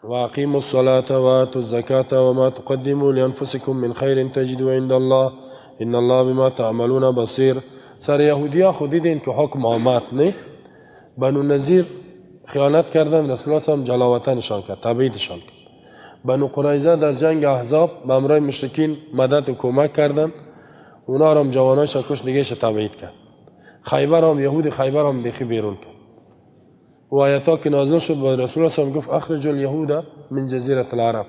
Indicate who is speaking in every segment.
Speaker 1: و اقیموا الصلاة و آتوا الزکاة و ما تقدموا لانفسکم من خیر تجدوا عند الله ان الله بما تعملون بصیر. سر یهودیا خود دیدین که حکم آمد، نه؟ بنو نظیر خیانت کردن، رسول الله هم جلاوطنشان کرد، تبعیدشان کرد. بنو قریظه در جنگ احزاب به همراه مشرکین مدد و کمک کردن، اونا هم جواناش کش دیگه تبعید کرد. خیبر هم یهود خیبر هم بیخی بیرون کرد. و آیتا که نازل شد با رسول الله هم گفت اخرج اليهود من جزیره العرب،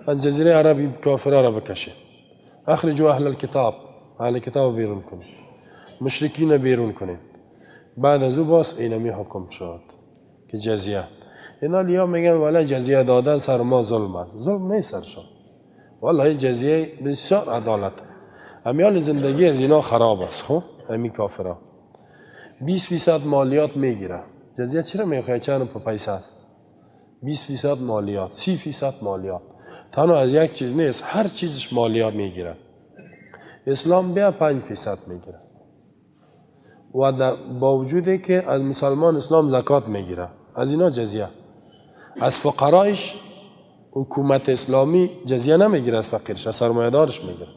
Speaker 1: از جزیره عرب کافرها را بکشید. اخرجوا اهل الکتاب، اهل کتاب بیرون کنید، مشرکین بیرون کنید. بعد از او باز اینمی حکم شد که جزیه. اینا لیا میگن والا جزیه دادن سر ما ظلم است. ظلم نیست سرشان، والله جزیه بسیار عدالت. امیال زندگی از اینا خراب است. خب امی کافرها 20% مالیات میگیره. جزیه چرا میخواد؟ چند په پیسه است؟ 20% مالیات، 30% مالیات. تنها از یک چیز نیست، هر چیزش مالیات میگیره. اسلام بیا 5% میگیره و با وجودی که از مسلمان اسلام زکات میگیره، از اینا جزیه. از فقرایش حکومت اسلامی جزیه نمیگیره، از فقیرش، از سرمایه‌دارش میگیره،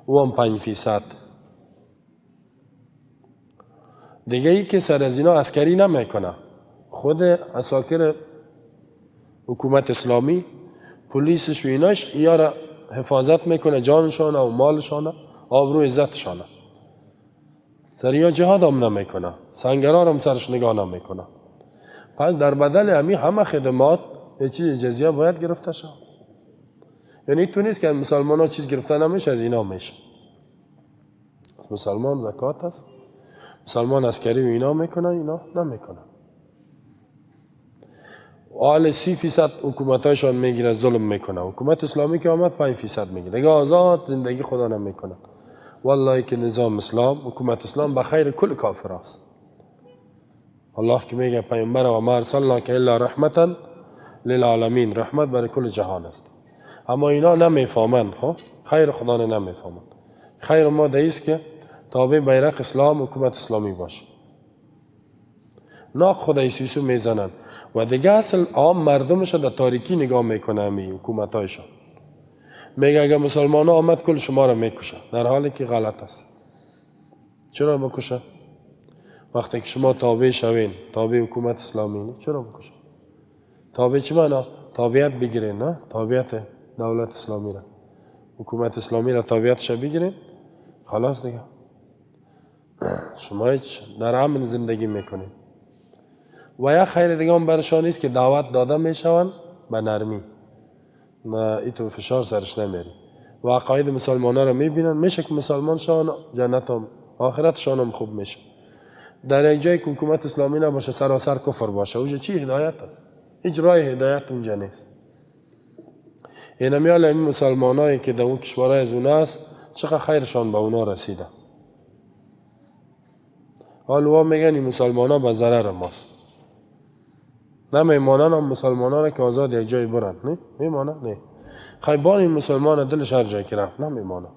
Speaker 1: او هم 5%. دیگه ای که سر از اینا عسکری نمیکنه، خود عساکر حکومت اسلامی پلیسش و ایناش اینا را حفاظت میکنه، جانشان و مالشان، آبرو عزتشان. سر یا جهاد هم نمیکنه، سنگرها هم سرش نگاه نمیکنه. پس در بدل همی همه خدمات یه چیز جزیه باید گرفته شد. یعنی تو نیست که مسلمان ها چیز گرفته نمیشه، از اینا میشه. مسلمان زکات است، مسلمان عسکری و اینا میکنه، اینا نمیکنه. آل 30% حکومتایشان میگیره، ظلم میکنه. حکومت اسلامی که آمد 5% میگیره، دیگه آزاد زندگی خدا نمیکنه. والله که نظام اسلام، حکومت اسلام به خیر کل کافر است. الله که میگه پیامبر و ما ارسلناک الا رحمتا للعالمین، رحمت برای کل جهان است. اما اینا نمیفهمند، خب خیر خدا نمیفهمند. خیر ما است که تابع بیرق اسلام، حکومت اسلامی باشه. ناق خدای سیسو میزنند و دیگه اصل عام مردمش در تاریکی نگاه میکنه. همی حکومتایشان میگه اگه مسلمان آمد کل شما را میکشه، در حالی که غلط است. چرا بکشه؟ وقتی که شما تابع شوین، تابع حکومت اسلامی، چرا بکشه؟ تابع چی معنا؟ تابعیت بگیرین، نه؟ تابعیت دولت اسلامی را، حکومت اسلامی را تابعیتش بگیرین، خلاص دیگه شما هیچ در امن زندگی میکنین. و یک خیر دیگه هم برشان نیست که دعوت داده میشوند به نرمی، نه ایتو فشار سرش نمیری و عقاید مسلمان ها رو میبینن، میشه که مسلمان شان جنت هم آخرتشان هم خوب میشه. در یک جایی که حکومت اسلامی نباشه، سراسر کفر باشه، اونجا چی هدایت است؟ هیچ راه هدایت اونجا نیست. اینمی حال این مسلمانایی که در اون کشورهای از اونا است، چقدر خیرشان به اونا رسیده. حال وا میگن این مسلمان ها به ضرر ماست. نمیمانن هم مسلمان ها را که آزاد یک جای برن، نه میمانه، نه خیبان این مسلمان دلش هر جای که رفت نمیمانه.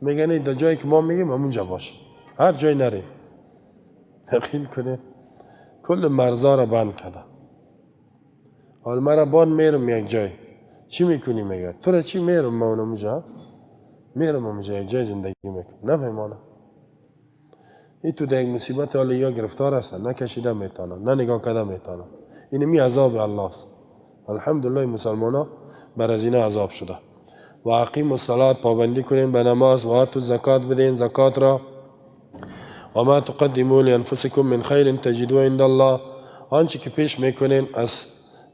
Speaker 1: میگن در جایی که ما میگیم همونجا باشه، هر جای نریم. یقین کنه کل مرزا را بند کرده. حال مرا بان میرم یک جای، چی میکنی؟ میگه تو را چی میرم ما اونجا، میرم اونجا یک جای زندگی میکنم، نمیمانه. این تو در یک مصیبت حال یا گرفتار هستن، نه کشیده میتانه، نه نگاه کرده میتانه. این می عذاب الله است. الحمدلله مسلمان ها بر از اینا عذاب شده. و اقیم الصلاة، پابندی کنین به نماز، و آتوا الزکات، بدین زکات را. و ما تقدموا لانفسکم من خیر تجدوا عند الله، آنچه که پیش میکنین از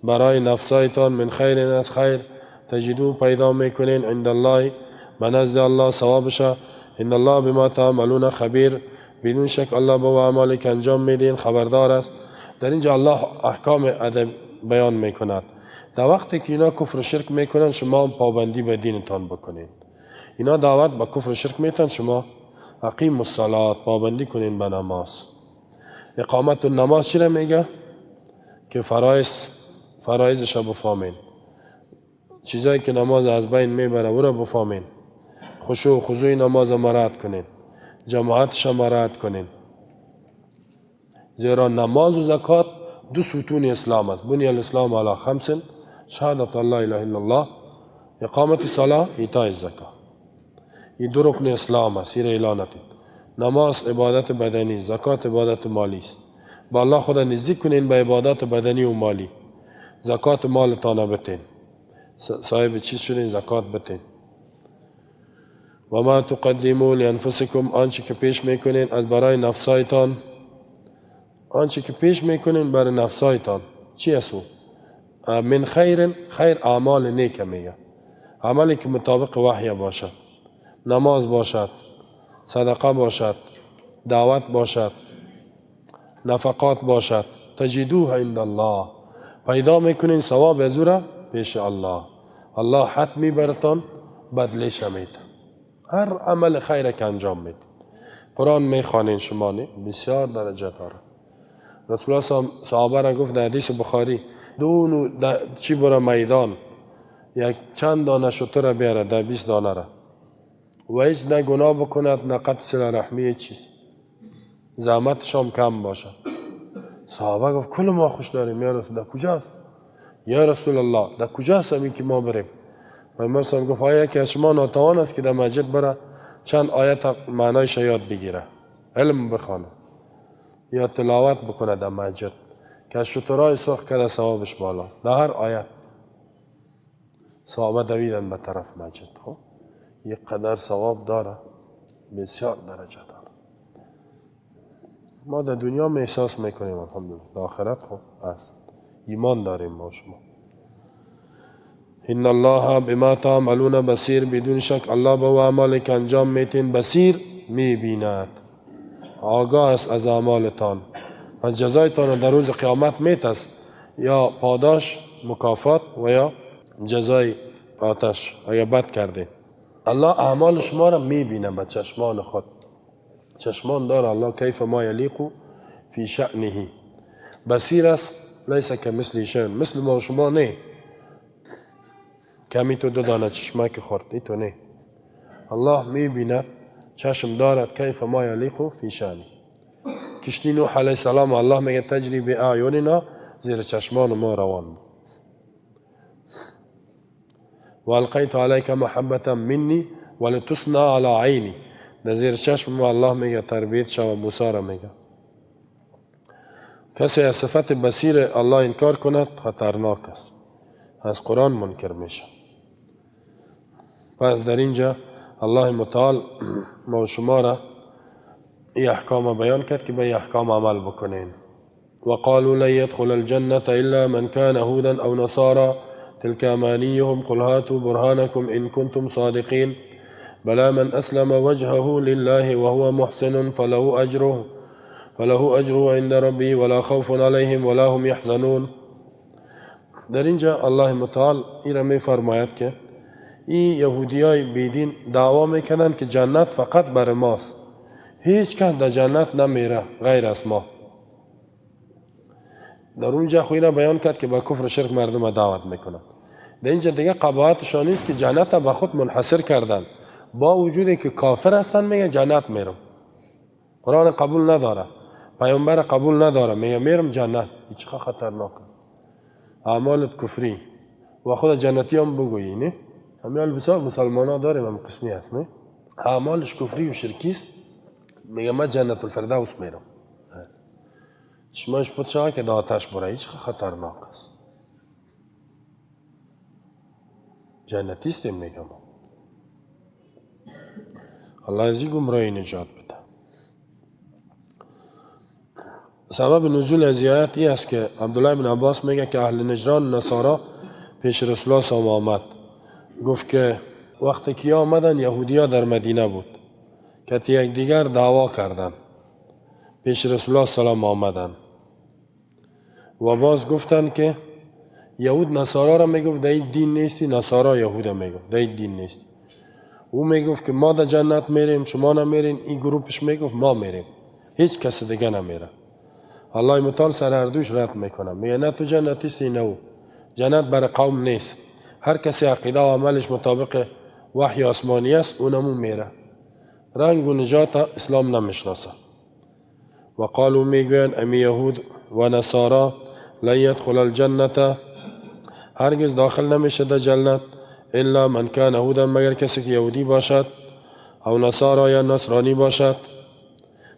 Speaker 1: برای نفسایتان، من خیر از خیر، تجدو پیدا میکنین، عند الله به نزد الله ثوابش. ان الله بما تعملون خبیر، بدون شک الله به اعمالی که انجام میدین خبردار است. در اینجا الله احکام ادب بیان میکند. در وقتی که اینا کفر و شرک میکنن، شما هم پابندی به دینتان بکنین. اینا دعوت به کفر و شرک میتن، شما اقیم الصلاة، پابندی کنین به نماز. اقامت النماز چی را میگه؟ که فرایضش را بفهمین، چیزایی که نماز از بین میبره او را بفهمین، خشوع و خضوع نماز مراعات کنین، جماعتش مراعات کنین. زیرا نماز و زکات دو ستون اسلام است. بنی الاسلام علی خمس، شهادت الله اله الا الله، اقامت صلاه، ایتاء زکات. این دو رکن اسلام است، این اعلان. نماز عبادت بدنی، زکات عبادت مالی است. با الله خدا نزدیک کنین به عبادت بدنی و مالی. زکات مالتان بتین، صاحب چیز شدین زکات بتین. و ما تقدموا لانفسکم، آنچه که پیش میکنین از برای نفسایتان، آنچه که پیش میکنین برای نفسایتان چی است او؟ من خیر، خیر اعمال نیک میگه، عملی که مطابق وحی باشد، نماز باشد، صدقه باشد، دعوت باشد، نفقات باشد. تجدوه عند الله، پیدا میکنین ثواب از او را پیش الله. الله حتمی براتان بدلش میده. هر عمل خیر که انجام میدید، قرآن میخوانین شما نه، بسیار درجه داره. رسول الله صحابه را گفت در حدیث بخاری، دونو چی برا میدان، یک چند دانه شتر بیاره، ده 20 دانه را، و هیچ نه گناه بکند نه قطع صله رحمی چیز، زحمتش هم کم باشه. صحابه گفت کل ما خوش داریم یا رسول الله، کجاست؟ یا رسول الله در کجاست همین که ما بریم؟ پیامبر گفت آیا یکی از شما ناتوان است که در مسجد بره چند آیت معنایش یاد بگیره، علم بخوانه یا تلاوت بکنه در مسجد، که از شترای سرخ کرده ثوابش بالا در هر آیت. صحابه دویدن به طرف مسجد. خب یک قدر ثواب داره، بسیار درجه داره. ما در دنیا می احساس میکنیم الحمدلله، در آخرت خب است، ایمان داریم ما شما. ان الله بما تعملون بصیر، بدون شک الله به اعمالی که انجام میتین بصیر میبیند، آگاه است از اعمالتان. پس جزایتان در روز قیامت میتست، یا پاداش مکافات و یا جزای آتش اگر بد کرده. الله اعمال شما را میبینه به چشمان خود، چشمان داره الله، کیف ما یلیق فی شأنه. بصیر است، لیس کمثله شیء، مثل ما و شما نه، کمی تو دو دانه چشمک خورد تو نه. الله میبیند، چشم دارد، کیف ما یلیق فی شأنه. کشتی نوح علیه السلام الله میگه تجری بأعیننا، زیر چشمان ما روان بود. و القیت علیک محبة منی ولتصنع علی عینی، در زیر چشم ما الله میگه تربیت شو، موسی را میگه. کسی از صفت بصیر الله انکار کند خطرناک است، از قرآن منکر میشه. پس در اینجا الله متعال ما شما را این احکام بیان کرد که به این احکام عمل بکنین. وقالوا لن يدخل الجنة إلا من كان هودا أو نصارى تلك أمانيهم قل هاتوا برهانكم إن كنتم صادقين بلى من أسلم وجهه لله وهو محسن فله أجره عند ربه ولا خوف عليهم ولا هم يحزنون. در اینجا الله متعال این را می فرماید که این یهودیای بیدین دعوا میکنند که جنت فقط بر ماست، هیچ کس در جنت نمیره غیر از ما. در اونجا خو را بیان کرد که با کفر و شرک مردم دعوت میکنند. در اینجا دیگه قباحتشان نیست که جنت به خود منحصر کردن، با وجودی که کافر هستن میگه جنت میرم، قرآن قبول نداره، پیامبر قبول نداره، میگه میرم جنت. این چقدر خطرناکه، اعمالت کفری و خود جنتی هم بگویی نه. همیال بسیار مسلمان ها داریم هم قسمی هست نه، اعمالش کفری و شرکی است، میگه من جنت الفردوس میرم، چشماش پوت شوه که در آتش بره. هیچ خطرناک است، جنتی استیم میگم. الله از این گمراهی نجات بده. سبب نزول از آیت این است که عبدالله بن عباس میگه که اهل نجران نصارا پیش رسول الله صلی آمد، گفت که وقتی که آمدن یهودیا در مدینه بود که یک دیگر دعوا کردن، پیش رسول الله سلام آمدن و باز گفتن که یهود نصارا را میگفت در این دین نیستی، نصارا یهود میگفت در این دین نیستی. او میگفت که ما در جنت میریم شما نمیرین، این گروپش میگفت ما میریم، هیچ کس دیگه نمیره. الله متعال سر هر دوش رد میکنه، میگه نه تو جنتی سی نه او، جنت برای قوم نیست، هر کسی عقیده و عملش مطابق وحی آسمانی است اونمو میره، رنگ و نجات اسلام نمیشناسه. و قالوا میگویند امی یهود و نصارا لن يدخل الجنة، هرگز داخل نمیشه در جنت الا من کان هودا، مگر کسی که یهودی باشد او نصارا یا نصرانی باشد.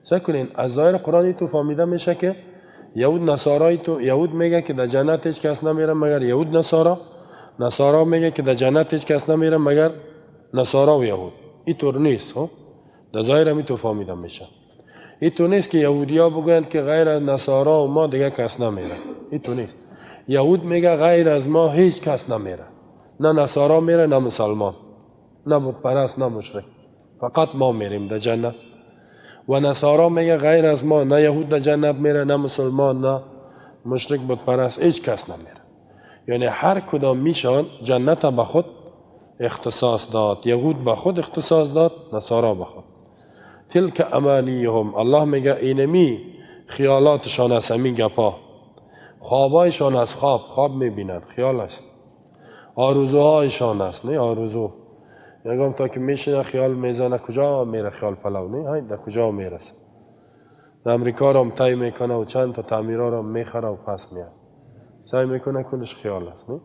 Speaker 1: سعی کنین از ظاهر قرآنی تو فهمیده میشه که یهود نصارای تو، یهود میگه که در جنت هیچ کس نمیره مگر یهود نصارا، نصارا میگه که در جنت هیچ کس نمیره مگر نصارا و یهود. اینطور نیست ها، در ظاهر همی تو فهمیده میشه. اینطور نیست که یهودیا بگویند که غیر از نصارا و ما دیگه کس نمیره، اینطور نیست. یهود میگه غیر از ما هیچ کس نمیره، نه نصارا میره نه مسلمان، نه بت پرست نه مشرک، فقط ما میریم در جنت. و نصارا میگه غیر از ما نه یهود در جنت میره نه مسلمان نه مشرک بت پرست، هیچ کس نمیره. یعنی هر کدام میشان جنت به خود اختصاص داد، یهود به خود اختصاص داد، نصارا به خود. تلک امانیهم، الله میگه اینمی خیالاتشان است، همین گپا، خوابایشان است، خواب خواب میبینند، خیال است، آرزوهایشان است، نه آرزو. یگام تا که میشینه خیال میزنه کجا میره، خیال پلو نه های در کجا میرسه. در امریکا را هم طی میکنه و چند تا تعمیرا را میخره و پس میاد، سعی میکنه کلش خیال است. نه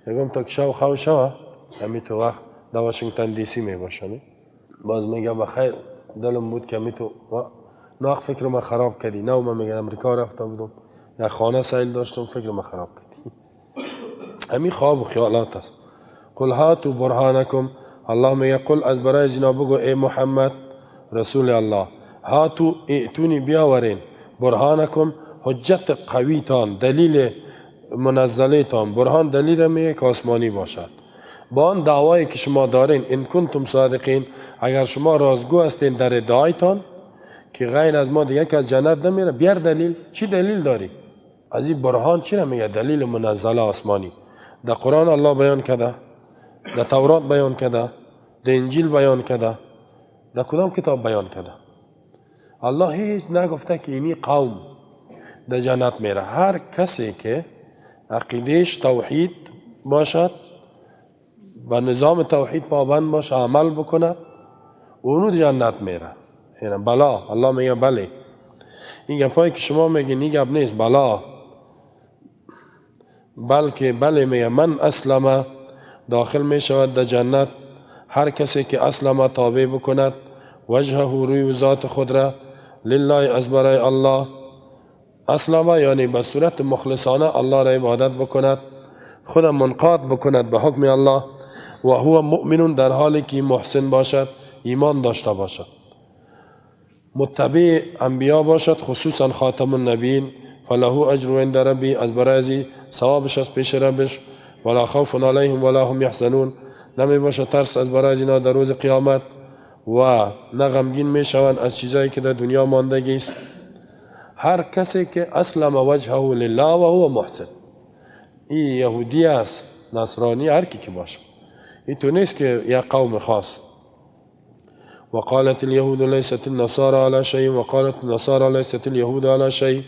Speaker 1: یگام تا که شو خو شوه همی تو وقت در واشنگتن دی سی میباشه، نه باز میگه بخیر دلم بود که همی تو ناخ فکر ما خراب کردی، نه من میگه امریکا رفته بودم یا خانه سیل داشتم فکر ما خراب کردی. همی خواب و خیالات است. قل هاتوا برهانکم، الله میگه قل از برای جناب بگو ای محمد رسول الله، هاتو ائتونی بیاورین، برهانکم حجت قویتان، دلیل منزله تان، برهان دلیل میگه که آسمانی باشد، با آن دعوایی که شما دارین، ان کنتم صادقین، اگر شما رازگو هستین در ادعایتان که غیر از ما دیگه که از جنت نمیره، بیار دلیل. چی دلیل داری؟ از این برهان چی نمیگه؟ دلیل منزله آسمانی در قرآن الله بیان کرده، در تورات بیان کرده، در انجیل بیان کرده، در کدام کتاب بیان کرده؟ الله هیچ نگفته که اینی قوم در جنت میره. هر کسی که عقیدهش توحید باشد، به نظام توحید پابند باشه، عمل بکند، اونو جنت میره. یعنی بلا، الله میگه بله، این گپایی که شما میگین این گپ نیست، بلا، بلکه بله میگه من اسلم، داخل می شود در جنت هر کسی که اسلم تابع بکند، وجهه روی و ذات خود را، لله از برای الله، اسلم یعنی به صورت مخلصانه الله را عبادت بکند، خود منقاد بکند به حکم الله، و هو مؤمن در حالی که محسن باشد، ایمان داشته باشد، متبع انبیا باشد، خصوصا خاتم النبیین، فله اجر عند ربی، از برای ثوابش از پیش ربش، ولا خوف علیهم ولا هم یحزنون، نمی باشد ترس از برای اینا در روز قیامت و نه غمگین می شوند از چیزایی که در دنیا ماندگی است. هر کسی که اسلم وجهه لله و هو محسن، این یهودی است، نصرانی، هر کی که باشه، این تو نیست که یک قوم خاص. وقالت اليهود ليست النصارى على شيء وقالت النصارى ليست اليهود على شيء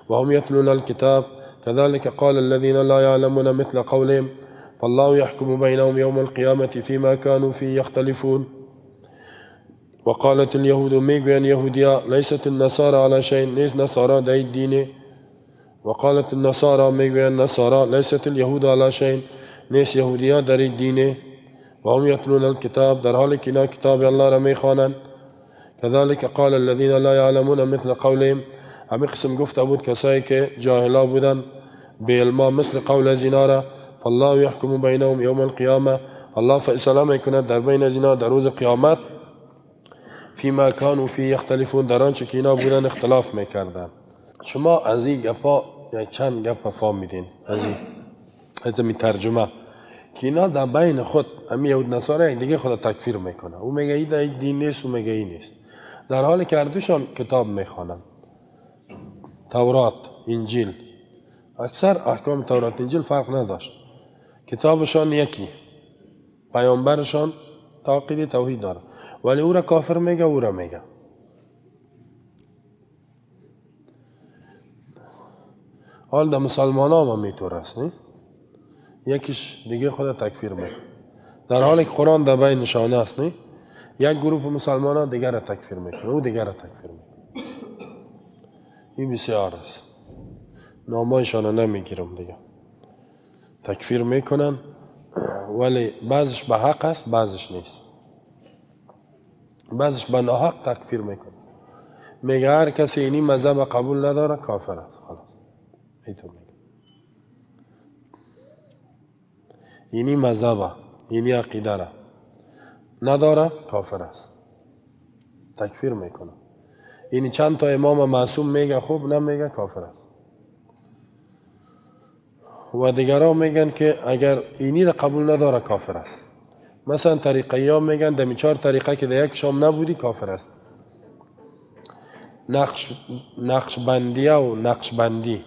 Speaker 1: وهم يتلون الكتاب كذلك قال الذين لا يعلمون مثل قولهم فالله يحكم بينهم يوم القيامة فيما كانوا فيه يختلفون. وقالت اليهود ميغوين يهوديا ليست النصارى على شيء، نيس نصارى داي الدين. وقالت النصارى ميغوين نصارى ليست اليهود على شيء، نيس يهوديا داري الدين. وهم يتلون الكتاب در حالی که اینا کتاب الله را میخوانند. كذلك قال الذين لا يعلمون مثل قولهم، همین قسم گفته بود کسایی که جاهلا بودن به علما، مثل قول از اینا را. فالله يحكم بينهم يوم القيامة، الله فیصله میکند در بین از اینا در روز قیامت، فيما كانوا فيه يختلفون، در آنچه که اینا بودن اختلاف میکردن. شما از این گپا یک چند گپ فهمیدین از این ترجمه که اینا در بین خود همی یهود نصارا یک دیگه خود تکفیر میکنه، او میگه این دین نیست، او میگه این نیست، در حالی که هر دوشان کتاب میخوانند، تورات، انجیل، اکثر احکام تورات انجیل فرق نداشت، کتابشان یکی، پیامبرشان عقیده توحید داره، ولی او را کافر میگه، او را میگه. حال در مسلمان ها هم میطور است، نه؟ یکیش دیگه خود تکفیر میکنه، در حالی که قرآن در بین نشانه است، نه؟ یک گروه مسلمان ها دیگر را تکفیر میکنه، او دیگر را تکفیر میکنه. این بسیار است، نامایشان را نمیگیرم دیگه. تکفیر میکنن، ولی بعضش به حق است، بعضش نیست. بعضش به ناحق تکفیر میکنه. میگه هر کسی اینی مذهب قبول نداره کافر است. خلاص ایتو میگه اینی مذهب، اینی عقیده را نداره کافر است، تکفیر میکنه. اینی چند تا امام معصوم میگه خوب نمیگه کافر است. و دیگران میگن که اگر اینی را قبول نداره کافر است. مثلا طریقه ها میگن دمی چهار طریقه که در یک شام نبودی کافر است. نقشبندیه و نقشبندی،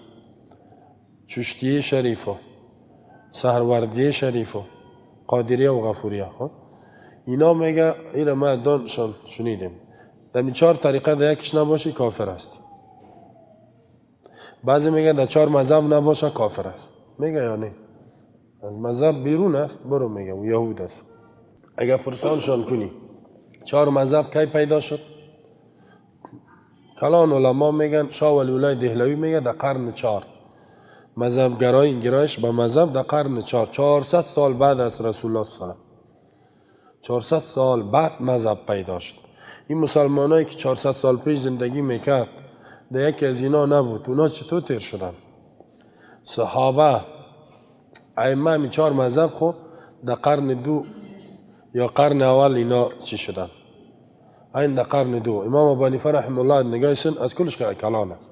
Speaker 1: چشتیه شریف و سهروردیه شریف و قادریه و غفوریه، خب اینا میگه اینا ما دانشان شنیدیم دمی چهار طریقه در یکش نباشی کافر است. بعضی میگن در چهار مذهب نباشه کافر است. میگه یا نه از مذهب بیرون است، برو میگه و یهود است. اگر پرسانشان کنی چهار مذهب کی پیدا شد، کلان علما میگن شاه ولی الله دهلوی میگه در قرن 4 مذهب گرایی گرایش به مذهب در قرن 4، 400 سال بعد از رسول الله صلی الله علیه و 400 سال بعد مذهب پیدا شد. این مسلمانایی که 400 سال پیش زندگی میکرد در یکی از اینا نبود، اونا چطور تیر شدن؟ صحابه ائمه می چهار مذهب خو در قرن 2 یا قرن اول اینا چی شدن؟ این در قرن 2 امام ابو حنیفه رحمه الله نگاه سن از کلش کلان است،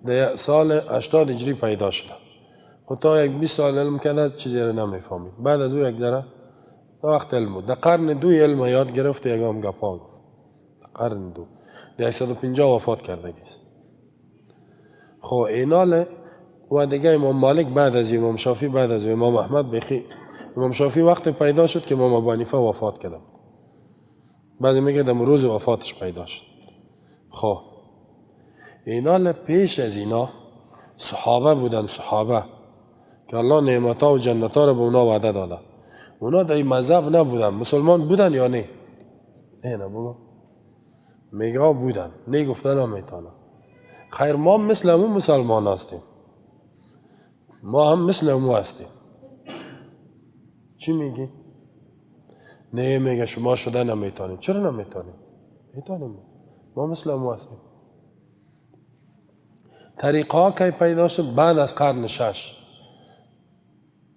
Speaker 1: در سال 80 هجری پیدا شده. خب تا یک 20 سال علم کرده چیزی را نمیفهمید، بعد از او یک دره وقت علم بود. در قرن 2 علم یاد گرفت، یکم گپا گفت. در قرن 2 در 150 وفات کرده است. خب ایناله و دیگه امام مالک بعد از امام شافعی بعد از امام احمد بخی. امام شافعی وقت پیدا شد که امام ابو حنیفه وفات کرده. بعد میگه در روز وفاتش پیدا شد. خب اینال پیش از اینا صحابه بودن، صحابه که الله نعمت‌ها و جنت‌ها رو به اونا وعده داده. اونا در این مذهب نبودن، مسلمان بودن یا نه؟ نه بگو میگه بودن، نه گفتن نمیتونه. خیر ما مثل همون مسلمان هستیم، ما هم مثل همون هستیم. چی میگی؟ نه میگه شما شده نمیتونیم. چرا نمیتونیم؟ میتونیم، ما مثل همون هستیم. طریقه ها که پیدا شد بعد از قرن 6،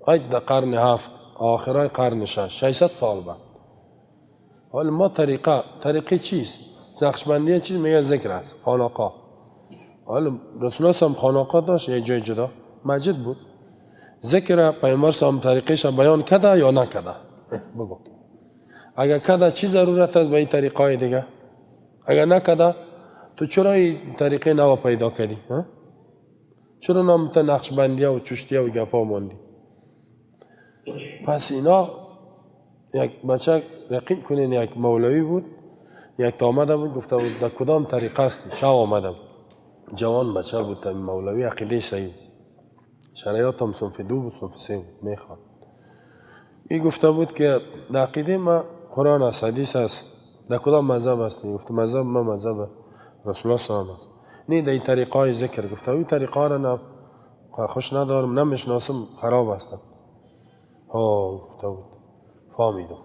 Speaker 1: در قرن 7، آخرای قرن 6، 600 سال بعد. حالا ما طریقه چیست؟ نقشبندی چیز میگه ذکر است، خانقاه. حالا رسول الله هم خانقاه داشت، یه جای جدا مسجد بود. ذکر پیامبر هم طریقش بیان کرده یا نکرده؟ بگو. اگر کرده چی ضرورت است به این طریقه های دیگه؟ اگر نکرده تو چرا این طریقه نو پیدا کردی؟ چرا نام تا نقشبندی و چشتی و گپا ماندی؟ پس اینا یک بچه رقیب کنین، یک مولوی بود، یک تا آمده بود گفته بود در کدام طریقه هستی؟ شب آمده بود، جوان بچه بود، تا مولوی عقیده صحیح، شرایط هم صنف 2 بود، صنف 3 بود، میخواد. این گفته بود که در عقیده ما قرآن است، حدیث است، در کدام مذهب هستی؟ گفته مذهب ما مذهب رسول الله صلی الله علیه و آله. نه در این طریقه های ذکر. گفته این طریقه ها را نه خوش ندارم، نمیشناسم، خراب هستم. ها گفته بود فهمیدم.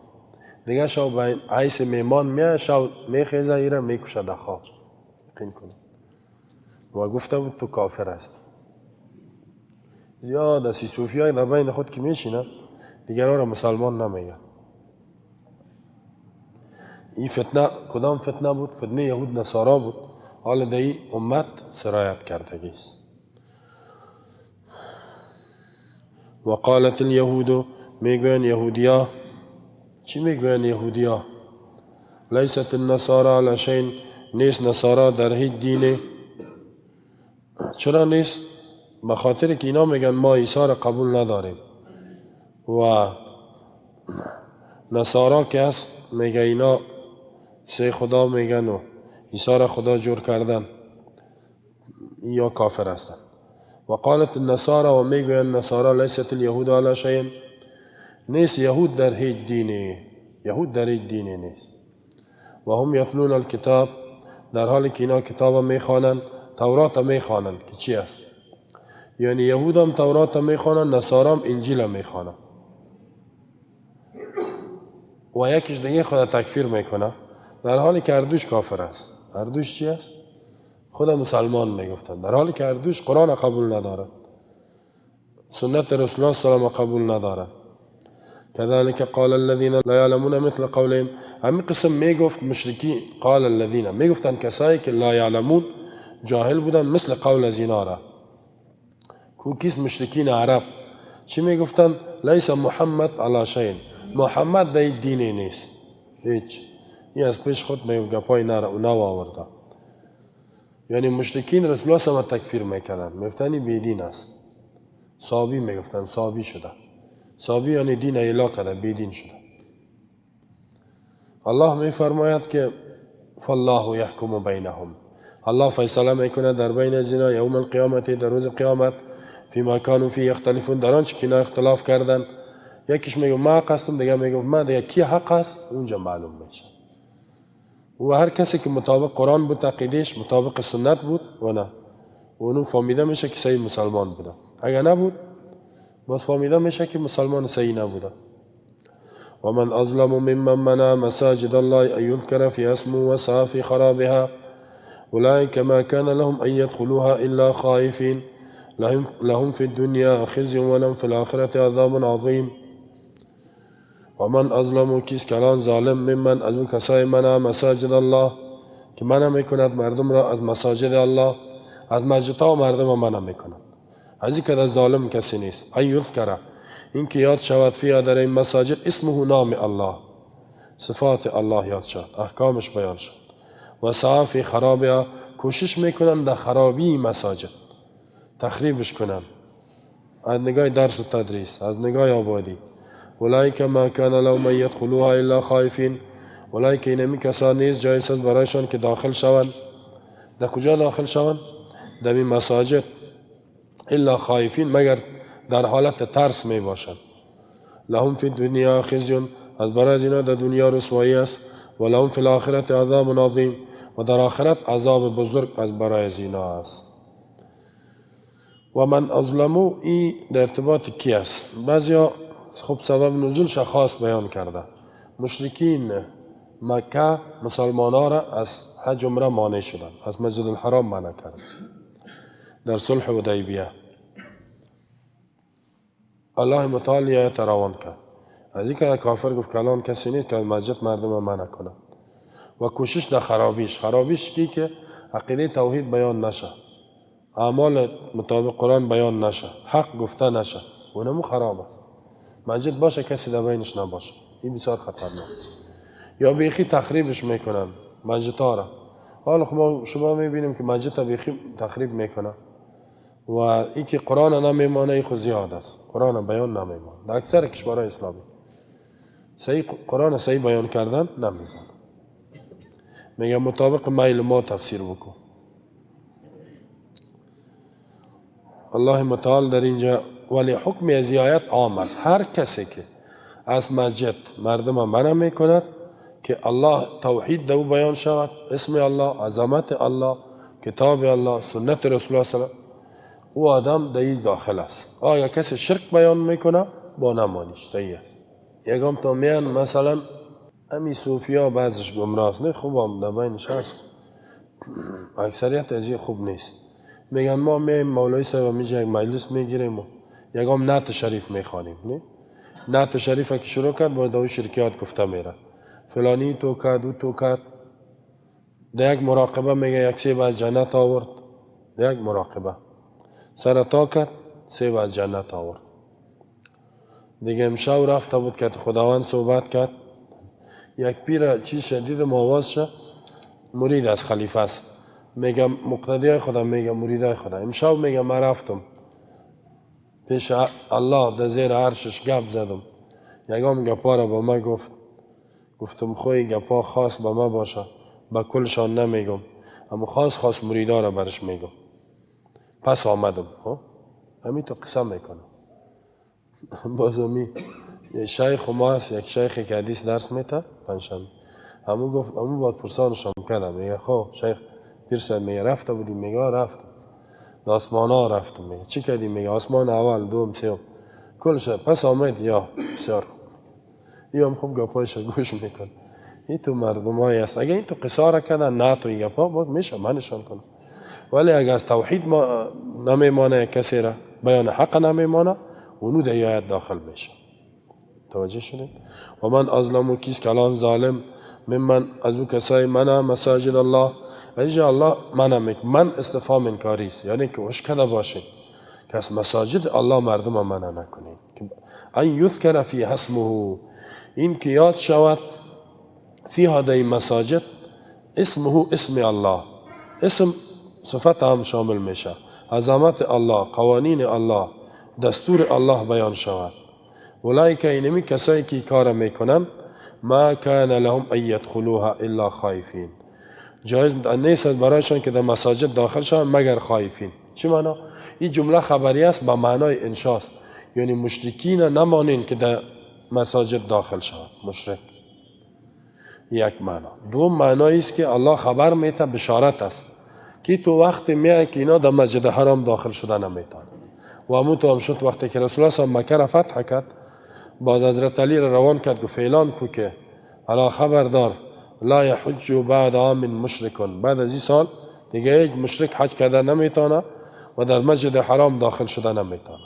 Speaker 1: دیگه شو به عیس میمان میاد، شو میخیزه ایره میکشه در خواب، یقین کنه. و گفته بود تو کافر هستی. زیاد از صوفی های در بین خود که میشینن دیگران را مسلمان نمیگن. این فتنه کدام فتنه بود؟ فتنه یهود نصارا بود. حال در این امت سرایت کردگی است. وقالت اليهود، میگوین یهودیا، چی میگوین یهودیا؟ لیست النصارى علی شیء، نیست نصارا در هیچ دینه. چرا نیست؟ به خاطر که اینا میگن ما عیسی را قبول نداریم و نصارا که هست میگه اینا سه خدا میگن و عیسی را خدا جور کردن، یا کافر هستن. وقالت النصارى، و میگوین نصارا لیست اليهود علی شیء، نیست یهود در هیچ دینی، یهود در هیچ دینی نیست. و هم یتلون الکتاب، در حالی که اینا کتاب میخوانند، تورات میخوانند که چی است. یعنی یهود هم تورات میخوانن، نصارا هم انجیل میخوانن و یکیش دیگه خود تکفیر میکنه، در حالی که هر کافر است. هر دوش چی است؟ خود مسلمان میگفتن، در حالی که هر دوش قرآن قبول نداره، سنت رسول الله صلی الله علیه و قبول نداره. كذلك قال الذين لا يعلمون مثل قولهم. همین قسم میگفت مشرکی، قال الذين میگفتن کسایی که لا یعلمون جاهل بودن، مثل قول از اینا را. کو کیس مشرکین عرب چی میگفتن؟ لیس محمد علی شیء، محمد در دینی نیست هیچ، این از پیش خود میگفت گپای نو آورده. یعنی مشرکین رسول الله صلی تکفیر میکردن، میگفتن این بیدین است، صابی میگفتن، صابی شده، صابی یعنی دین ایلا کرده، بیدین شده. الله میفرماید که فالله یحکم بینهم، الله فیصله میکنه در بین از اینا یوم القیامت، در روز قیامت، فیما کانوا فیه یختلفون، در آنچه که اینا اختلاف کردن. یکیش میگه ما حق هستم، دیگه میگه ما، دیگه کی حق است اونجا معلوم میشه. و هر کسی که مطابق قرآن بود عقیدهش مطابق سنت بود و نه، اونو فهمیده میشه که صحیح مسلمان بوده، اگر نبود باز فهمیده میشه که مسلمان صحیح نبوده. و من اظلم ممن منع مساجد الله ان یذکر فی اسمه وسعى فی خرابها اولئک ما کان لهم ان يدخلوها الا خائفین لهم فی الدنیا خزی ولهم فی الآخرة عذاب عظیم. و من اظلم، کیست کلان ظالم، ممن از اون کسای منع مساجد الله، که منع میکند مردم را از مساجد الله، از مسجدها مردم را منع میکند. از این که ظالم کسی نیست. ان یذکر، این که یاد شود، فیها در این مساجد، اسمه نام الله، صفات الله یاد شد، احکامش بیان شد. و سعی فی خرابها، کوشش میکنن در خرابی مساجد، تخریبش کنن از نگاه درس و تدریس، از نگاه آبادی. اولئک ما کان لهم ان یدخلوها الا خائفین، اولئک اینمی کسان نیست جایز است برایشان که داخل شوند. در کجا داخل شوند؟ در این مساجد. الا خائفین، مگر در حالت ترس می باشند. لهم فی الدنیا خزی، از برای اینا در دنیا رسوایی است. و لهم فی الآخرة عذاب عظیم، و در آخرت عذاب بزرگ از برای اینا است. و من اظلمو، ای در ارتباط کی است؟ بعضیا خب سبب نزولش خاص بیان کرده. مشرکین مکه مسلمان را از حج عمره مانع شدن، از مسجد الحرام منع کردن در صلح حدیبیه. الله متعال آیت روان کرد. از اینکه کافر گفت کلان کسی نیست که از مسجد مردم منع کنه و کوشش در خرابیش، خرابیش کی که عقیده توحید بیان نشه، اعمال مطابق قرآن بیان نشه، حق گفته نشه، اونمو خراب است. مسجد باشه کسی در بینش نباشه، این بسیار خطرناک. یا بیخی تخریبش میکنن مسجدها را. حالا ما شما میبینیم که مسجد بیخی تخریب میکنه و این که قرآن نمیمانه، این خود زیاد است، قرآن بیان نمیمانه در اکثر کشورهای اسلامی. صحیح قرآن صحیح بیان کردن نمیمانه. میگه مطابق میل ما تفسیر بکن. الله متعال در اینجا ولی حکم از آیت عام است، هر کسی که از مسجد مردم منع میکند که الله توحید دو بیان شود، اسم الله، عظمت الله، کتاب الله، سنت رسول الله صلی الله، او آدم در این داخل است. آیا کسی شرک بیان میکنه با نمانیش صحیح است. یکم تا میان مثلا امی صوفیا بعضش گمراه نه، خوب هم در بینش هست، اکثریت از این خوب نیست. میگن ما میایم مولوی صاحب میشه یک مجلس میگیریم و یکم نعت شریف میخوانیم. نه نعت شریف که شروع کرد با دو شرکیات گفته میره، فلانی تو کرد او تو کرد. در یک مراقبه میگه یک سیب از جنت آورد، در یک مراقبه سر تا کرد سیب از جنت آورد. دیگه امشب رفته بود که خداوند صحبت کرد، یک پیر چیز شدید آواز شد، مرید از خلیفه است، میگم مقتدی خدا، میگم مریدای خدا، امشب میگم من رفتم پیش الله در زیر عرشش گپ زدم، یگام گپا را با ما گفت، گفتم خوی گپا خاص با ما باشه، با کلشان نمیگم، اما خاص خاص مریدا را برش میگم. پس آمدم همین تو قسم میکنم. باز همی یک شیخ ما هست، یک شیخی که حدیث درس میته پنجشنبه، همون گفت، همون باید پرسانشان کردم، میگه خب شیخ پیر صاحب میگه رفته بودیم؟ میگه رفتم. در آسمان ها رفتم. میگه چی کردی؟ میگه آسمان اول، دوم، سوم، کلش پس آمد. یا بسیار خوب. ای هم خوب گپایش گوش میکن. این تو مردمایی است اگه این تو قصاره کردن نه تو این گپا باز میشه منشان کنم، ولی اگه از توحید ما نمیمانه، کسی را بیان حق نمیمانه، اونو در آیت داخل میشه. توجه شدید؟ و من اظلم، کیست کلان ظالم، ممن از او کسای منع مساجد الله. اینجا الله منع میکنه، من استفهام انکاری است، یعنی که هوش کرده باشید که از مساجد الله مردم منع نکنید. ان یذکر فیها اسمه، این که یاد شود، فیها در مساجد، اسمه اسم الله. اسم صفت هم شامل میشه، عظمت الله، قوانین الله، دستور الله بیان شود. اولئک اینمی کسایی که کار میکنن، ما کان لهم ان يدخلوها الا خائفین، جایز نیست برایشان که در مساجد داخل شوند مگر خائفین. چی معنا؟ این جمله خبری است، به معنای انشاست، یعنی مشرکین نمانین که در مساجد داخل شود مشرک. یک معنا. دوم معنایی است که الله خبر میته، بشارت است که تو وقت میای که اینا در مسجد حرام داخل شده نمیتونن. و همون تو هم شد، وقتی که رسول الله مکه را فتح کرد، باز حضرت علی را روان کرد، گفت اعلان کو که علا خبردار، لا یحج بعد عام مشرک، بعد از این سال دیگه هیچ مشرک حج کرده نمیتونه و در مسجد حرام داخل شده نمیتونه.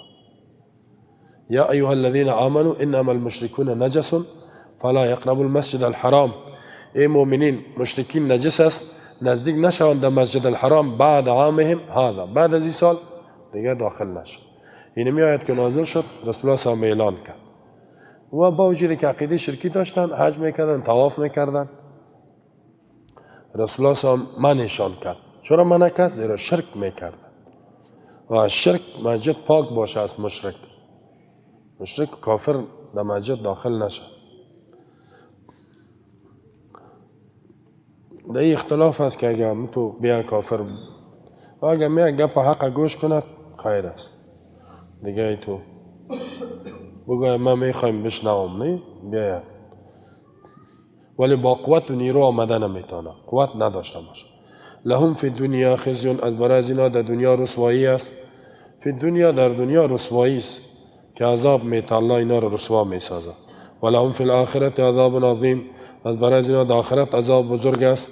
Speaker 1: یا ایها الذین آمنوا انما المشرکون نجس فلا یقربوا المسجد الحرام. ای مؤمنین، مشرکین نجس است، نزدیک نشوند در مسجد الحرام. بعد عامهم هذا، بعد از این سال دیگه داخل نشد. این می آیت که نازل شد، رسول الله صلی اعلان کرد و با وجود که عقیده شرکی داشتن، حج میکردن، طواف میکردن، رسول الله صلی منعشان کرد. چرا منع کرد؟ زیرا شرک میکردن و شرک، مسجد پاک باشه از مشرک. مشرک کافر در مسجد داخل نشه. در این اختلاف است که اگر تو بیا کافر و اگر می گپ حق گوش کند خیر است، دیگه ای تو بگوی ما میخوایم بشنوم، نه بیاید، ولی با قوت و نیرو آمده نمیتونه، قوت نداشته باشه. لهم فی دنیا خزی، از برای از اینا در دنیا رسوایی است. فی دنیا، در دنیا رسوایی است که عذاب میته، الله اینا رو رسوا میسازه. و لهم فی الاخرة عذاب عظیم، از برای از اینا در آخرت عذاب بزرگ است.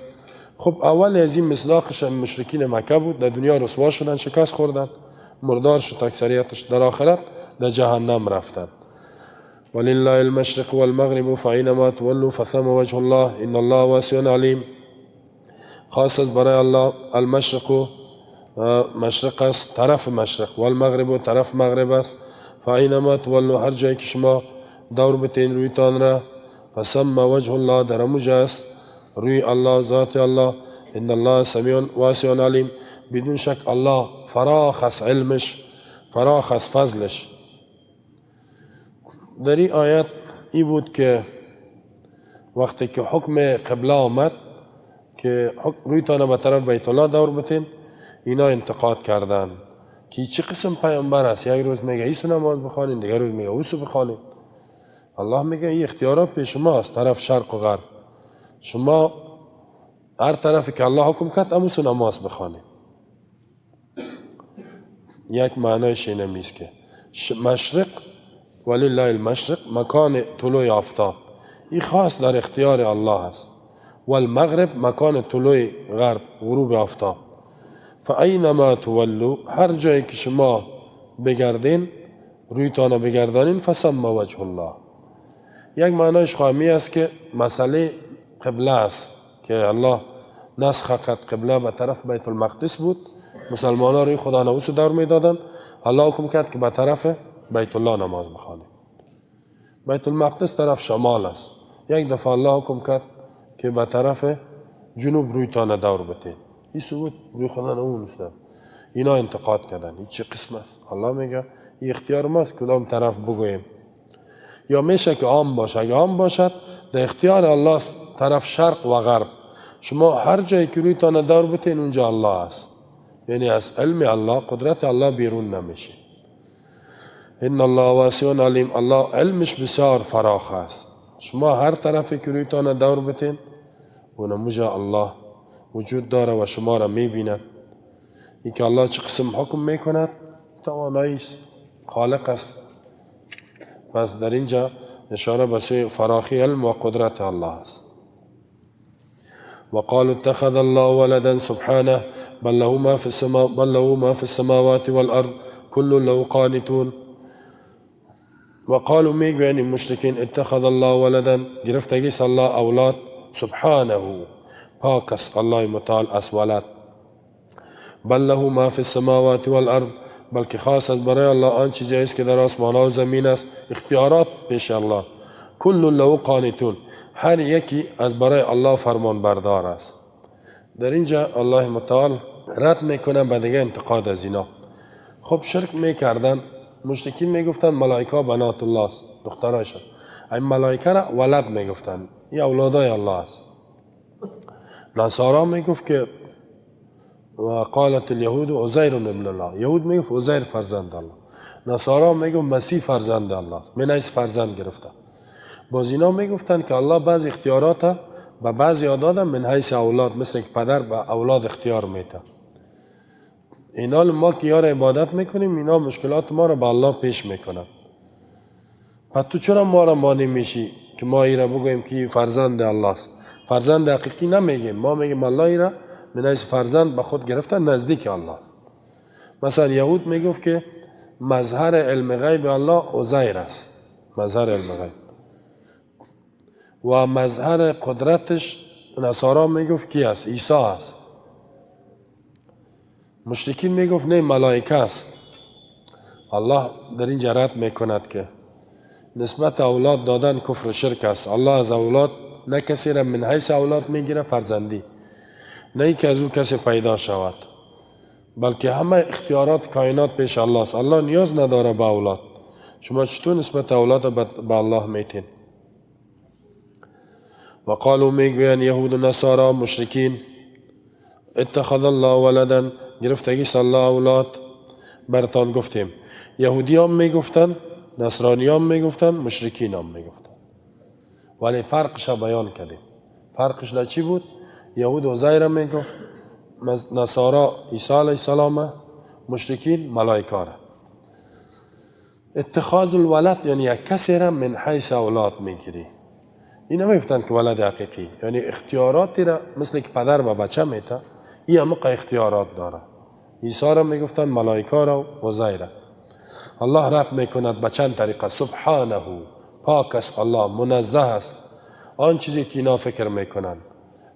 Speaker 1: خب، اول از این مصداقش مشرکین مکه بود، در دنیا رسوا شدن، شکست خوردن، مردار شد اکثریتش، در آخرت در جهنم رفتن. ولله المشرق والمغرب فاینما تولوا فثم وجه الله ان الله واسع علیم. خاص است برای الله المشرق، مشرق است، طرف مشرق، والمغرب، طرف مغرب است. فاینما تولوا، هر جایی که شما دور بتین رویتان را، فثم وجه الله، در است روی الله، ذات الله. ان الله سمیع واسع علیم، بدون شک الله فراخ است علمش، فراخ است فضلش. در این آیت ای بود که وقتی که حکم قبله آمد که رویتان به طرف بیت الله دور بتین، اینا انتقاد کردن که چه قسم پیامبر است، یک روز میگه ایسو نماز بخوانین، دیگر روز میگه اوسو بخوانین. الله میگه این اختیارات پیش شما است، طرف شرق و غرب، شما هر طرفی که الله حکم کرد اموسو نماز بخوانین. یک معنایش اینه که مشرق، ولله المشرق، مکان طلوع آفتاب، این خاص در اختیار الله است، والمغرب، مکان طلوع غرب، غروب آفتاب. فاینما تولوا، هر جایی که شما بگردین، رویتان بگردانین، فثم وجه الله. یک معنایش خواهمی است که مسئله قبله است که الله نسخ کرد، قبله به طرف بیت المقدس بود، مسلمان ها روی خدا نوس دور میدادن، الله حکم کرد که به طرف بیت الله نماز بخوانید. بیت المقدس طرف شمال است، یک دفعه الله حکم کرد که به طرف جنوب رویتان دور بتین، این بود روی خدا اون. اینا انتقاد کردن این چه قسم است؟ الله میگه این اختیار ماست کدام طرف بگوییم. یا میشه که عام باشه، اگه عام باشد در اختیار الله طرف شرق و غرب، شما هر جایی که رویتان دور بتین اونجا الله است، یعنی از علم الله، قدرت الله بیرون نمیشه. ان الله واسع علیم، الله علمش بسیار فراخ است، شما هر طرفی که رویتان دور بتین اونموجا الله وجود داره و شما را میبیند. ای که الله چه قسم حکم میکند، توانایی است، خالق است. پس در اینجا اشاره به سوی فراخی علم و قدرت الله است. وقالوا اتخذ الله ولدا سبحانه بل له ما في السماء بل له ما في السماوات والارض كل له قانتون. وقالوا میگویند مشرکین اتخذ الله ولدا، گرفتگی است الله اولاد، سبحانه پاک است الله متعال از ولد. بل له ما في السماوات والارض، بلکه خاص است برای الله آن چیزی است که در آسمان و زمین است، اختیارات پیش الله. کل له قانتون، هر یکی از برای الله فرمان بردار است. در اینجا الله متعال رد میکنه به دیگه انتقاد از اینا. خب شرک میکردن مشرکین، میگفتن ملائکه بنات الله است، دخترایشان. این ملائکه را ولد میگفتن، این اولادای الله است. نصارا میگفت که وقالت اليهود عزیر ابن الله، یهود میگفت عزیر فرزند الله، نصارا میگفت مسیح فرزند الله، من از فرزند گرفته. باز اینا میگفتن که الله بعض اختیارات به بعضی داده من حیث اولاد، مثل که پدر به اولاد اختیار میده. اینا ما که یار عبادت میکنیم، اینا مشکلات ما رو به الله پیش میکنن. پس تو چرا ما را مانع میشی که ما ای را بگوییم که فرزند الله است؟ فرزند حقیقی نمیگیم، ما میگیم الله ای را من حیث فرزند به خود گرفتن، نزدیک الله است. مثلا یهود میگفت که مظهر علم غیب الله عزیر است، مظهر علم غیب، و مظهر قدرتش نصارا میگفت کی است؟ عیسی است. مشرکین میگفت نه ملائکه است. الله در اینجا رد میکند که نسبت اولاد دادن کفر و شرک است. الله از اولاد نه کسی را من حیث اولاد میگیره فرزندی، نه ای که از او کسی پیدا شود، بلکه همه اختیارات کائنات پیش الله است. الله نیاز نداره به اولاد. شما چطور نسبت اولاد به الله میتین؟ وقالوا میگویند یهود و نصارا مشرکین اتخذ الله ولدا، گرفتگی الله اولاد. برتان گفتیم یهودیان میگفتن، نصرانیان میگفتن، مشرکین هم میگفتن، ولی فرقش بیان کردیم. فرقش در چی بود؟ یهود عزیر میگفت، نصارا عیسی علیه السلام، مشرکین ملائکه را. اتخاذ الولد یعنی یک کسی را من حیث اولاد میگیری. اینا میگفتن که ولد حقیقی یعنی اختیاراتی را مثل که پدر به بچه میته، این هم اختیارات داره. عیسی را میگفتن، ملائکه را و عزیر. الله رد میکند به چند طریقه. سبحانه، پاک است الله، منزه است آن چیزی که اینا فکر میکنن.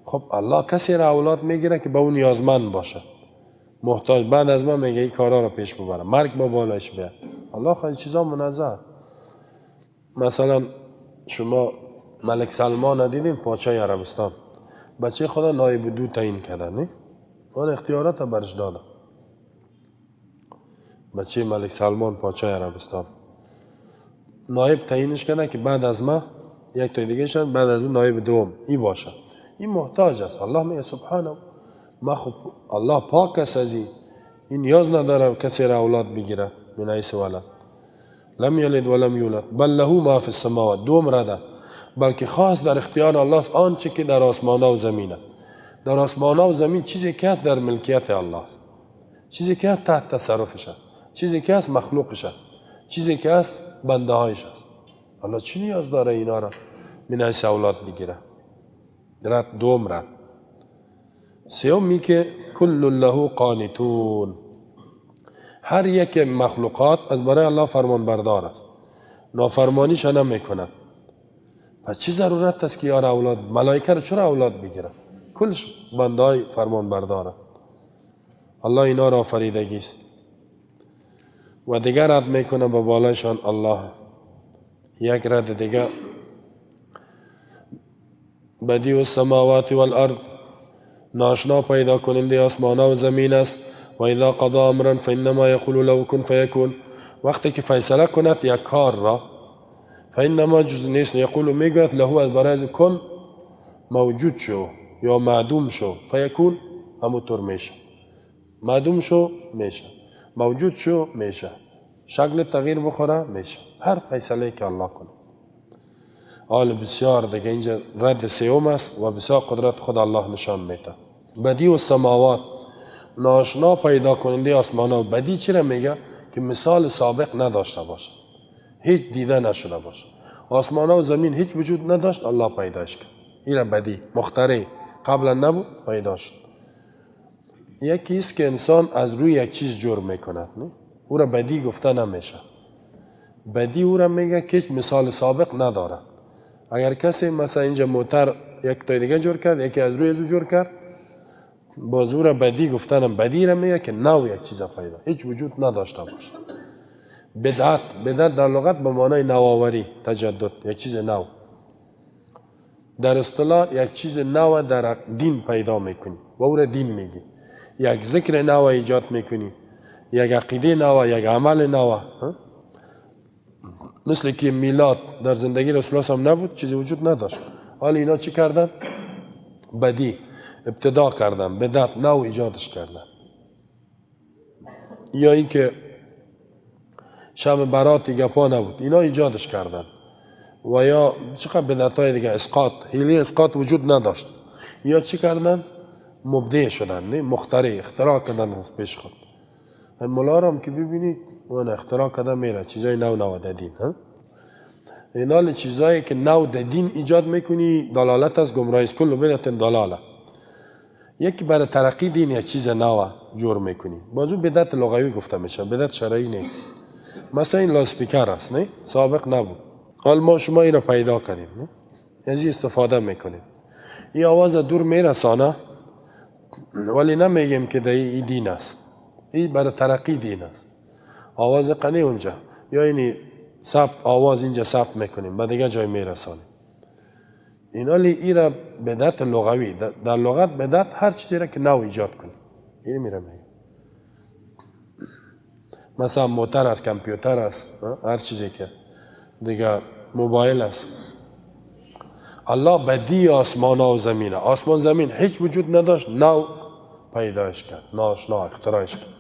Speaker 1: خب الله کسی را اولاد میگیره که به اون نیازمند باشه، محتاج. بعد از من میگه این کارا رو پیش ببره، مرگ با بالایش بیاد. الله خیلی چیزا منزه. مثلا شما ملک سلمان دیدین، پادشاه عربستان، بچه خدا نایب دو تعیین کرده، نه؟ آن اختیارات برش داده. بچه ملک سلمان پادشاه عربستان نایب تعیینش کرده که بعد از ما یک تا دیگه شد، بعد از اون نایب دوم ای باشه. این محتاج است. الله میگه سبحانه، ما خب الله پاک است از این نیاز نداره کسی را اولاد بگیره من حیث ولد. لم یلد ولم یولد بل له ما فی السماوات، دوم رده، بلکه خاص در اختیار الله است آنچه که در آسمان و زمین است. در آسمان و زمین چیزی که در ملکیت الله است، چیزی که تحت تصرفش است، چیزی که است مخلوقش است، چیزی که است بنده هایش است. الله چی نیاز داره اینا را من حیث اولاد بگیره؟ رد دوم رد. سومی که کل له قانتون، هر یک مخلوقات از برای الله فرمان بردار است، نافرمانیش نمیکند. پس چی ضرورت است که یار اولاد، ملائکه رو چرا اولاد بگیره؟ کلش بنده فرمان برداره. الله اینا را آفریدگی است. و دیگر رد میکنه به بالایشان الله. یک رد دیگه، بدیع السماوات والارض، ناشنا پیدا کننده آسمان و زمین است. و اذا قضا امرا فانما یقول له کن فیکون، وقتی که فیصله کند یک کار را، فانما جز نیست، یقول میگوید له از برای کن موجود شو یا معدوم شو، فیکون همونطور میشه، معدوم شو میشه، موجود شو میشه، شکل تغییر بخوره میشه، هر فیصله که الله کنه. حال بسیار دیگه اینجا رد سیوم است و بسیار قدرت خود الله نشان میده. بدیع السماوات ناشنا پیدا کننده آسمان ها. بدی چرا میگه؟ که مثال سابق نداشته باشه، هیچ دیده نشده باشه. آسمان ها و زمین هیچ وجود نداشت، الله پیداش کرد. این بدی مخترع، قبلا نبود، پیدا شد. یکی است که انسان از روی یک چیز جور میکند، نه؟ او را بدی گفته نمیشه. بدی او را میگه که هیچ مثال سابق نداره. اگر کسی مثلا اینجا موتر یک تا دیگه جور کرد، یکی از روی از جور کرد، باز او را بدی گفتنم. بدی را میگه که نو یک چیز پیدا، هیچ وجود نداشته باشه. بدعت، بدعت در لغت به معنای نوآوری، تجدد، یک چیز نو. در اصطلاح یک چیز نو در دین پیدا میکنی و او را دین میگی. یک ذکر نو ایجاد میکنی، یک عقیده نو، یک عمل نو. مثل که میلاد در زندگی رسول الله هم نبود، چیزی وجود نداشت. حالا اینا چی کردن؟ بدی ابتدا کردن، بدعت نو ایجادش کردن. یا اینکه شب برات گپا نبود، اینا ایجادش کردن. و یا چقدر بدعتای دیگه، اسقاط، حیله اسقاط وجود نداشت. یا چی کردن؟ مبدع شدن، نه مخترع، اختراع کردن از پیش خود. مولا را هم که ببینید اون اختراع کردن میره چیزای نو نو در دین. اینا چیزایی که نو در دین ایجاد میکنی دلالت است، گمراهی است. کل بدعت دلاله. یکی برای ترقی دین یک چیز نو جور میکنی، بازو بدعت لغوی گفته میشه، بدعت شرعی نه. مثلا این لاسپیکر است، نه سابق نبود، حال ما شما این را پیدا کردیم، نه از این استفاده میکنیم. این آواز دور میرسانه، ولی نمیگیم که در این دین است، این برای ترقی دین است. آواز قنی اونجا یا اینی ثبت آواز اینجا ثبت میکنیم، به دیگه جای میرسانیم. اینا لی ای را بدعت لغوی، در لغت بدعت هر چیزی را که نو ایجاد کنی، این میره میگه. مثلا موتر است، کامپیوتر است، هر چیزی که دیگه، موبایل است. الله بدی آسمان و زمینه. آسمان زمین هیچ وجود نداشت، نو پیدایش کرد، ناشنا اختراعش کرد.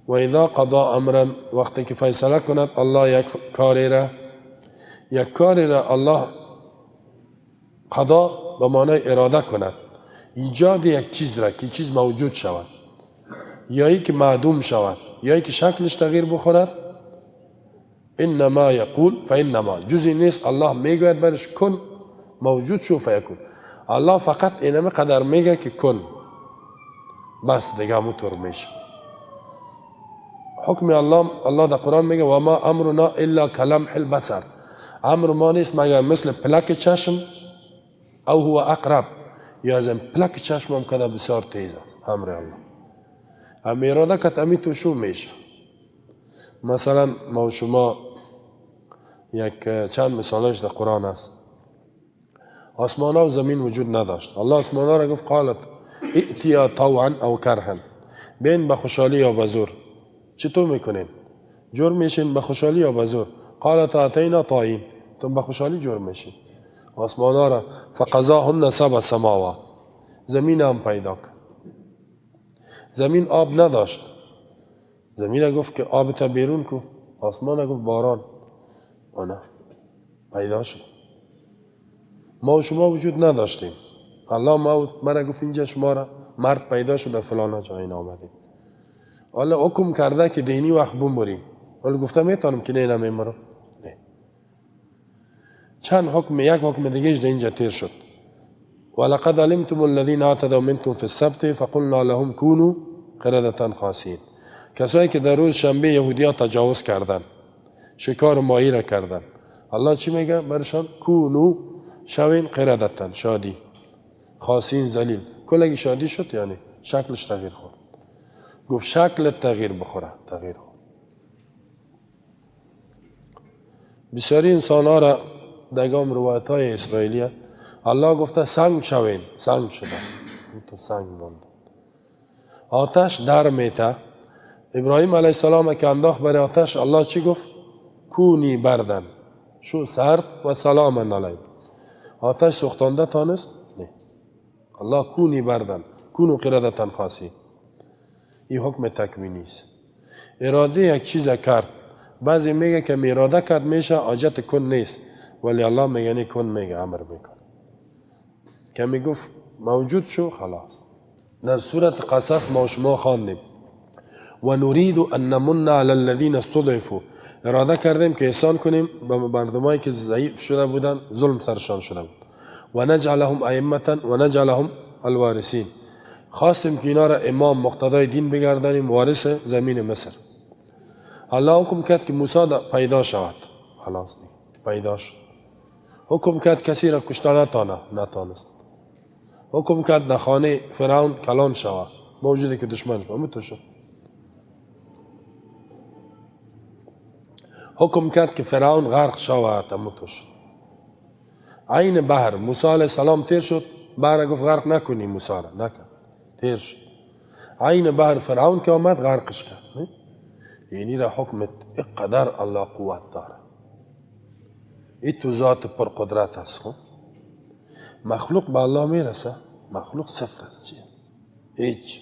Speaker 1: و اذا قضا امرا، وقتی که فیصله کند الله یک کاری را، یک کاری را الله قضا به معنای اراده کند، ایجاد یک چیز را که چیز موجود شود یا ای که معدوم شود یا ای که شکلش تغییر بخورد، انما یقول فانما، جزی نیست الله میگوید برش کن، موجود شو، فیکون. الله فقط اینمه قدر میگه که کن، بس دیگه همونطور میشه. حکم الله، الله در قرآن میگه و ما امرنا الا کلمح البصر، امر ما نیست مگر مثل پلک چشم، او هو اقرب، یا از پلک چشم هم کده بسیار تیز است امر الله. هم اراده کت امی تو شو میشه. مثلا ما شما یک چند مثالش در قرآن است. آسمان و زمین وجود نداشت، الله آسمان را گفت قالت ائتیا طوعا او کرها، بین به خوشحالی یا به زور. چطور میکنین؟ جور میشین به خوشحالی یا به زور؟ قالت اتینا طائعین، تو به خوشحالی جور میشین. آسمان ها را فقضاهن سبع سماوات، زمین هم پیدا کرد. زمین آب نداشت، زمین گفت که آب تا بیرون کو، آسمان گفت باران، آنه پیدا شد. ما و شما وجود نداشتیم، الله ما مرا گفت اینجا شما را مرد پیدا شد در فلان جای این آمدیم. حالا حکم کرده که دینی وقت بمریم، حالا گفته میتونم که نه نمیمرم، نه. چند حکم، یک حکم دیگه در اینجا تیر شد. ولقد علمتم الذين اعتدوا منكم في السبت فقلنا لهم كونوا قردة خاسئين. کسایی که در روز شنبه یهودیا تجاوز کردن، شکار ماهی را کردن، الله چی میگه برشان؟ کونو شوین قردتن، شادی، خاسین ذلیل. کلگی شادی شد، یعنی شکلش تغییر خورد. گفت شکل تغییر بخوره، تغییر خورد. بسیاری انسان ها را دگام روایت های اسرائیلیه الله گفته سنگ شوین، سنگ شده، تو سنگ ماند. آتش در میته. ابراهیم علیه السلام که انداخت بر آتش، الله چی گفت؟ کونی بردن، شو سرد و سلام علیه. آتش سوختانده تانست؟ نه. الله کونی بردن، کونو قردتن خاصی. این حکم تکوینی است. اراده یک چیز کرد، بعضی میگه که اراده کرد میشه، حاجت کن نیست، ولی الله میگه نه، کن میگه، امر میکنه. که میگفت موجود شو، خلاص. در سورة قصص ما شما خواندیم و نريد ان نمن علی الذین استضعفوا، اراده کردیم که احسان کنیم به مردمایی که ضعیف شده بودن، ظلم سرشان شده بود. و نجعلهم ائمه و نجعلهم الوارثین، خواستیم که اینا را امام مقتدای دین بگردانیم، وارث زمین مصر. الله حکم کرد که موسی پیدا شود، خلاص پیدا شد. حکم کرد کسی را کشته نتانه، نتانست. حکم کرد در خانه فرعون کلان شود، با وجودی که دشمن شد، شد. حکم کرد که فرعون غرق شود، اموتو شد. عین بحر موسی علیه السلام تیر شد، بحر گفت غرق نکنی موسی را، نکرد، تیر شد. عین بحر فرعون که آمد غرقش کرد. یعنی را حکمت اقدر الله قوت داره، این تو ذات پرقدرت است. خب مخلوق به الله میرسه، مخلوق صفر است، چیه؟ هیچ.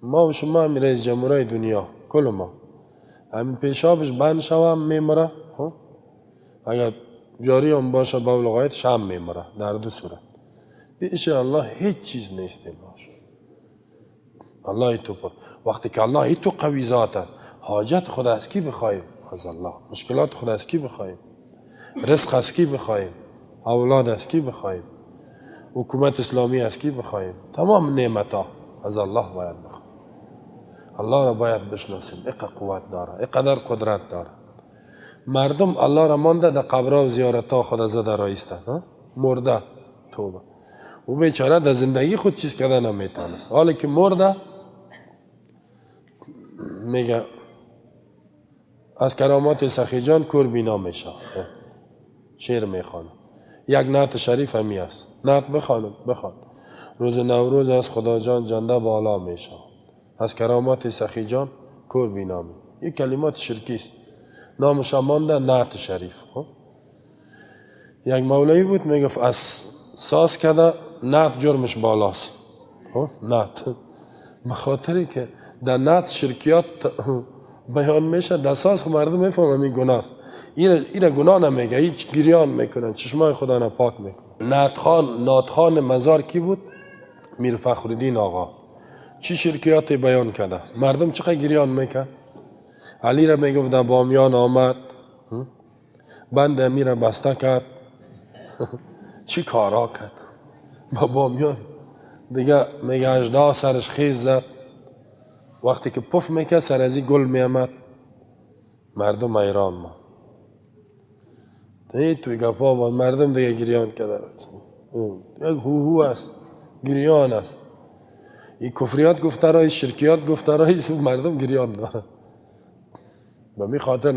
Speaker 1: ما و شما هم رئیس جمهورای دنیا کل ما همین پیشابش بند شوم میمره، اگر جاری هم باشه بول غایتش هم میمره، در دو صورت. پیش الله هیچ چیز نیست. الله تو پر وقتی که الله تو قوی ذات است، حاجت خود از کی بخوایم؟ از الله. مشکلات خود از کی بخوایم؟ رزق از کی بخوایم؟ اولاد از کی بخوایم؟ حکومت اسلامی از کی بخوایم؟ تمام نعمت ها از الله باید بخوایم. الله را باید بشناسیم، اقا قوت داره، اقدر قدرت داره. مردم الله را مانده در قبرها و زیارت ها خود زده رایستن، مرده توبه. او بیچاره در زندگی خود چیز کرده نمیتونست، حالی که مرده میگه از کرامات سخی جان کور بینا میشه، شعر میخوانه. یک نعت شریف همی است، نعت بخوانم، بخوان. روز نوروز از خدا جان جنده بالا میشه، از کرامات سخی جان کور بینا می. این کلمات شرکی است، نامش مانده نعت شریف. یک مولوی بود میگفت از ساز کرده نعت جرمش بالاست. نعت بخاطری که در نعت شرکیات بیان میشه، در ساز مردم میفهمن این گناه است. ایره گناه نمیگه، هیچ گریان میکنن، چشمای خدا نه پاک میکنن. نعتخوان مزار کی بود؟ میر فخرالدین آقا. چی شرکیات بیان کرده، مردم چقدر گریان میکرد. علی را میگفت در بامیان آمد، بند امیر بسته کرد، چی کارا کرد با بامیان دیگه. میگه اژدها سرش خیز زد، وقتی که پف میکرد سر از این گل میامد، مردم ایران ما این توی گپا با مردم دیگه گریان کرده. یک هو هو است، گریان است. این کفریات گفته رای، شرکیات گفته رای، مردم گریان داره. به می خاطر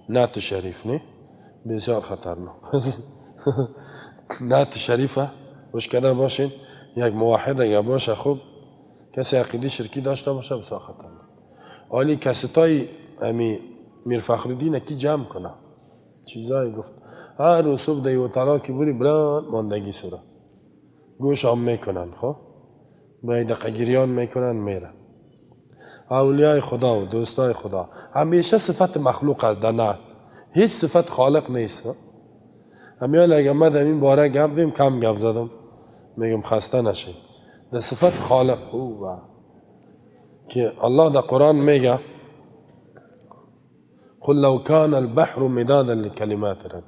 Speaker 1: نعت شریف نه بسیار خطرناک. نعت شریفه وش کده باشین، یک موحد اگه باشه خوب، کسی عقیده شرکی داشته باشه بسیار خطرناک. آلی کستای امی میر فخرالدین کی جمع کنه چیزایی گفت، هر روز صبح دیو تعالی که بری بلند ماندگی سره گوش هم میکنن، خب به دقیقه گریان میکنن میرن. اولیای خدا و دوستای خدا همیشه صفت مخلوق است، در نعت هیچ صفت خالق نیست. همیال اگه من در این باره گپ دیم کم گپ زدم، میگم خسته نشین. در صفت خالق او که الله در قرآن میگه قل لو کان البحر مدادا لکلمات رب،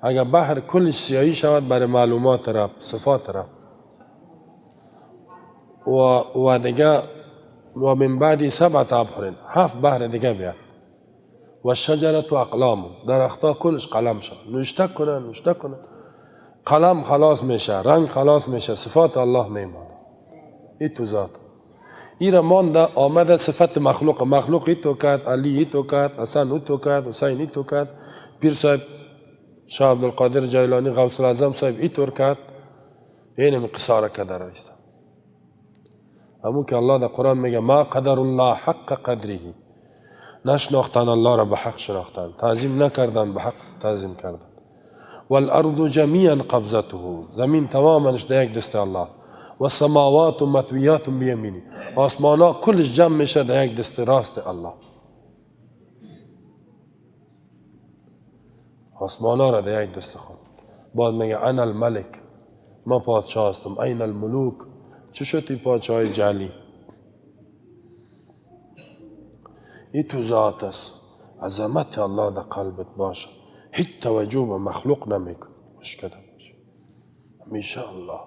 Speaker 1: اگر بحر کلش سیاهی شود برای معلومات رب، صفات رب، و دیگه و من بعد سبعة ابحر، هفت بحر دیگه بیاد، و شجرة اقلام، درختها کلش قلم شد، نوشته کنن نوشته کنن، قلم خلاص میشه، رنگ خلاص میشه، صفات الله میمانه. این تو ذات ایره مانده آمده صفت مخلوق، مخلوق ای تو کرد، علی ای تو کرد، حسن او تو کرد، حسین ای تو کرد، پیر صاحب شاه عبدالقادر جیلانی غوث الاعظم صاحب ای طور کرد. اینم قصاره کرده رایسته. همون که الله در قرآن میگه ما قدر الله حق قدره، نشناختن الله را به حق شناختن، تعظیم نکردن به حق تعظیم کردن. والارض جمیعا قبضته، زمین تمامش در یک دست الله، و السماوات مطویات بیمینی، آسمان ها کلش جمع میشه در یک دست راست الله. آسمان ها را در یک دست خود. بعد میگه انا الملک، ما پادشاه هستم. این الملوک، چه شد این پاچه های جلی؟ این تو ذات است. عظمت الله در قلبت باشه، هیچ توجه به مخلوق نمیکن، مشکل باشه همیشه الله.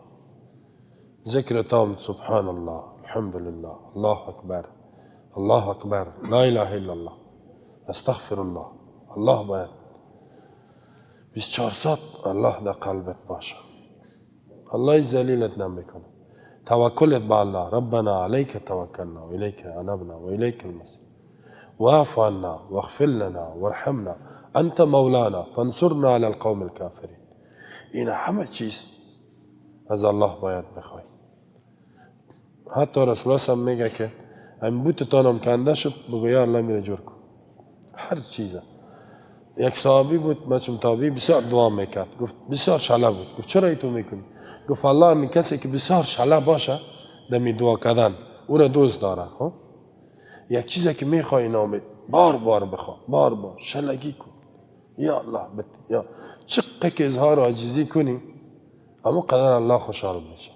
Speaker 1: ذکر تام، سبحان الله، الحمد لله، الله اکبر، الله اکبر، لا اله الا الله، استغفر الله. الله باید 24 ساعت الله در قلبت باشه. الله ذلیلت نمیکنه. توکلت به الله، ربنا علیک توکلنا و الیک انبنا و الیک المصیر، واعف عنا واغفر لنا وارحمنا انت مولانا فانصرنا علی القوم الكافرین. این همه چیز از الله باید بخوای. حتی رسول الله هم میگه که این بوتتانم کنده شد، بگو یا الله میره جور کن. هر چیزه. یک صحابی بود، مچم تابعی، بسیار دعا میکرد. گفت بسیار شله بود. گفت چرا ای تو میکنی؟ گفت الله می کسی که بسیار شله باشه دمی دعا کردن او را دوست داره. خب یک چیزی که میخوای نامید بار بار بخوا، بار بار شلگی کن، یا الله بت یا چقدر که اظهار عاجزی کنی، اما قدر الله خوشحال میشه.